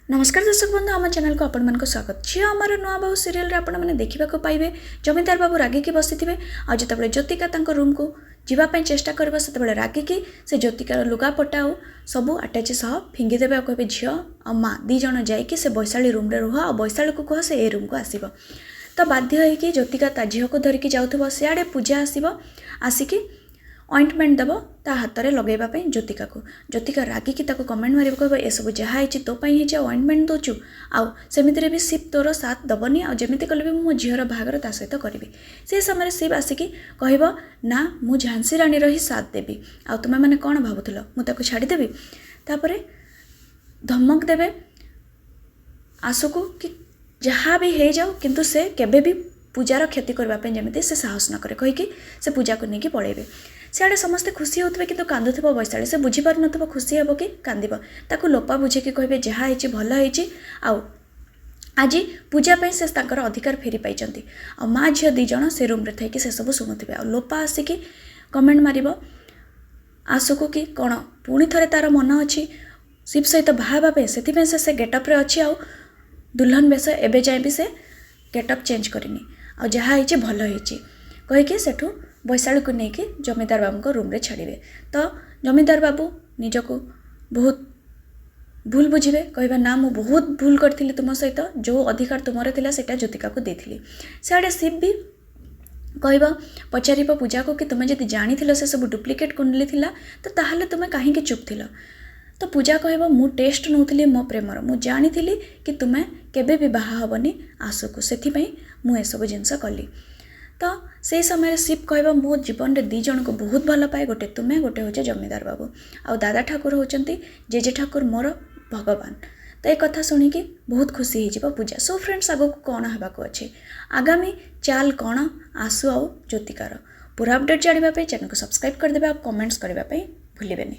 ନମସ୍କାର ଦର୍ଶକ ବନ୍ଧୁ, ଆମ ଚ୍ୟାନେଲକୁ ଆପଣମାନଙ୍କୁ ସ୍ୱାଗତ। ଝିଅ ଆମର ନୂଆ ବୋହୂ ସିରିଏଲରେ ଆପଣମାନେ ଦେଖିବାକୁ ପାଇବେ, ଜମିଦାର ବାବୁ ରାଗିକି ବସିଥିବେ। ଆଉ ଯେତେବେଳେ ଜ୍ୟୋତିକା ତାଙ୍କ ରୁମ୍କୁ ଯିବା ପାଇଁ ଚେଷ୍ଟା କରିବ, ସେତେବେଳେ ରାଗିକି ସେ ଜ୍ୟୋତିକାର ଲୁଗାପଟା ଆଉ ସବୁ ଆଟାଚି ସହ ଫିଙ୍ଗିଦେବେ ଆଉ କହିବେ, ଝିଅ ଆଉ ମା ଦୁଇ ଜଣ ଯାଇକି ସେ ବୈଶାଳୀ ରୁମ୍ରେ ରୁହ ଆଉ ବୈଶାଳୀକୁ କୁହ ସେ ଏ ରୁମ୍କୁ ଆସିବ। ତ ବାଧ୍ୟ ହେଇକି ଜ୍ୟୋତିକା ତା ଝିଅକୁ ଧରିକି ଯାଉଥିବ, ସିଆଡ଼େ ପୂଜା ଆସିବ, ଆସିକି ଅଏଣ୍ଟମେଣ୍ଟ ଦେବ ତା ହାତରେ ଲଗାଇବା ପାଇଁ ଜ୍ୟୋତିକାକୁ। ଜ୍ୟୋତିକା ରାଗିକି ତାକୁ କମେଣ୍ଟ ମାରିବ, କହିବ, ଏସବୁ ଯାହା ହେଇଛି ତୋ ପାଇଁ ହେଇଛି ଆଉ ଅଏଣ୍ଟମେଣ୍ଟ ଦେଉଛୁ, ଆଉ ସେମିତିରେ ବି ଶିବ ତୋର ସାଥ ଦେବନି, ଆଉ ଯେମିତି କଲେ ବି ମୁଁ ମୋ ଝିଅର ବାହାଘର ତା ସହିତ କରିବି। ସେ ସମୟରେ ଶିବ ଆସିକି କହିବ, ନା, ମୁଁ ଝାନ୍ସୀ ରାଣୀର ହିଁ ସାଥ ଦେବି, ଆଉ ତୁମେମାନେ କ'ଣ ଭାବୁଥିଲ, ମୁଁ ତାକୁ ଛାଡ଼ିଦେବି? ତାପରେ ଧମକ ଦେବେ ଆସୁକୁ କି ଯାହା ବି ହେଇଯାଉ, କିନ୍ତୁ ସେ କେବେ ବି ପୂଜାର କ୍ଷତି କରିବା ପାଇଁ ଯେମିତି ସେ ସାହସ ନ କରେ, କହିକି ସେ ପୂଜାକୁ ନେଇକି ପଳେଇବେ। ସିଆଡ଼େ ସମସ୍ତେ ଖୁସି ହେଉଥିବେ, କିନ୍ତୁ କାନ୍ଦୁଥିବ ବୈଶାଳୀ। ସେ ବୁଝିପାରୁନଥିବ ଖୁସି ହେବ କି କାନ୍ଦିବ। ତାକୁ ଲୋପା ବୁଝେଇକି କହିବେ, ଯାହା ହେଇଛି ଭଲ ହେଇଛି, ଆଉ ଆଜି ପୂଜା ପାଇଁ ସେ ତାଙ୍କର ଅଧିକାର ଫେରି ପାଇଛନ୍ତି। ଆଉ ମା ଝିଅ ଦୁଇ ଜଣ ସେ ରୁମ୍ରେ ଥାଇକି ସେସବୁ ଶୁଣୁଥିବେ। ଆଉ ଲୋପା ଆସିକି କମେଣ୍ଟ ମାରିବ ଆସୁକୁ କି କ'ଣ ପୁଣି ଥରେ ତା'ର ମନ ଅଛି ଶିବ ସହିତ ବାହା ହେବା ପାଇଁ, ସେଥିପାଇଁ ସେ ସେ ଗେଟଅପ୍ରେ ଅଛି, ଆଉ ଦୁଲ୍ହନ ବେଶ ଏବେ ଯାଏଁ ବି ସେ ଗେଟଅପ୍ ଚେଞ୍ଜ କରିନି, ଆଉ ଯାହା ହେଇଛି ଭଲ ହେଇଛି କହିକି ସେଠୁ ବୈଶାଳୀକୁ ନେଇକି ଜମିଦାର ବାବୁଙ୍କ ରୁମ୍ରେ ଛାଡ଼ିବେ। ତ ଜମିଦାର ବାବୁ ନିଜକୁ ବହୁତ ଭୁଲ ବୁଝିବେ, କହିବେ, ନା, ମୁଁ ବହୁତ ଭୁଲ କରିଥିଲି ତୁମ ସହିତ, ଯେଉଁ ଅଧିକାର ତୁମର ଥିଲା ସେଇଟା ଜ୍ୟୋତିକାକୁ ଦେଇଥିଲି। ସିଆଡ଼େ ଶିବ ବି କହିବ, ପଚାରିବ ପୂଜାକୁ କି ତୁମେ ଯଦି ଜାଣିଥିଲ ସେ ସବୁ ଡୁପ୍ଲିକେଟ୍ କୁଣ୍ଡଲି ଥିଲା, ତ ତାହେଲେ ତୁମେ କାହିଁକି ଚୁପ୍ ଥିଲ? ତ ପୂଜା କହିବ, ମୁଁ ଟେଷ୍ଟ ନେଉଥିଲି ମୋ ପ୍ରେମର, ମୁଁ ଜାଣିଥିଲି କି ତୁମେ କେବେ ବି ବାହା ହେବନି ଆସୁକୁ, ସେଥିପାଇଁ ମୁଁ ଏସବୁ ଜିନିଷ କଲି। ତ ସେଇ ସମୟରେ ଶିବ କହିବ, ମୋ ଜୀବନରେ ଦୁଇ ଜଣଙ୍କୁ ବହୁତ ଭଲ ପାଏ, ଗୋଟେ ତୁମେ, ଗୋଟେ ହେଉଛି ଜମିଦାର ବାବୁ, ଆଉ ଦାଦା ଠାକୁର ହେଉଛନ୍ତି ଜେଜେ ଠାକୁର ମୋର ଭଗବାନ। ତ ଏ କଥା ଶୁଣିକି ବହୁତ ଖୁସି ହେଇଯିବ ପୂଜା। ସୋ ଫ୍ରେଣ୍ଡସ୍, ଆଗକୁ କ'ଣ ହେବାକୁ ଅଛି, ଆଗାମୀ ଚାଲ କ'ଣ ଆସୁ ଆଉ ଜ୍ୟୋତିକାର, ପୁରା ଅପଡ଼େଟ୍ ଜାଣିବା ପାଇଁ ଚ୍ୟାନେଲକୁ ସବସ୍କ୍ରାଇବ୍ କରିଦେବେ ଆଉ କମେଣ୍ଟସ୍ କରିବା ପାଇଁ ଭୁଲିବେନି।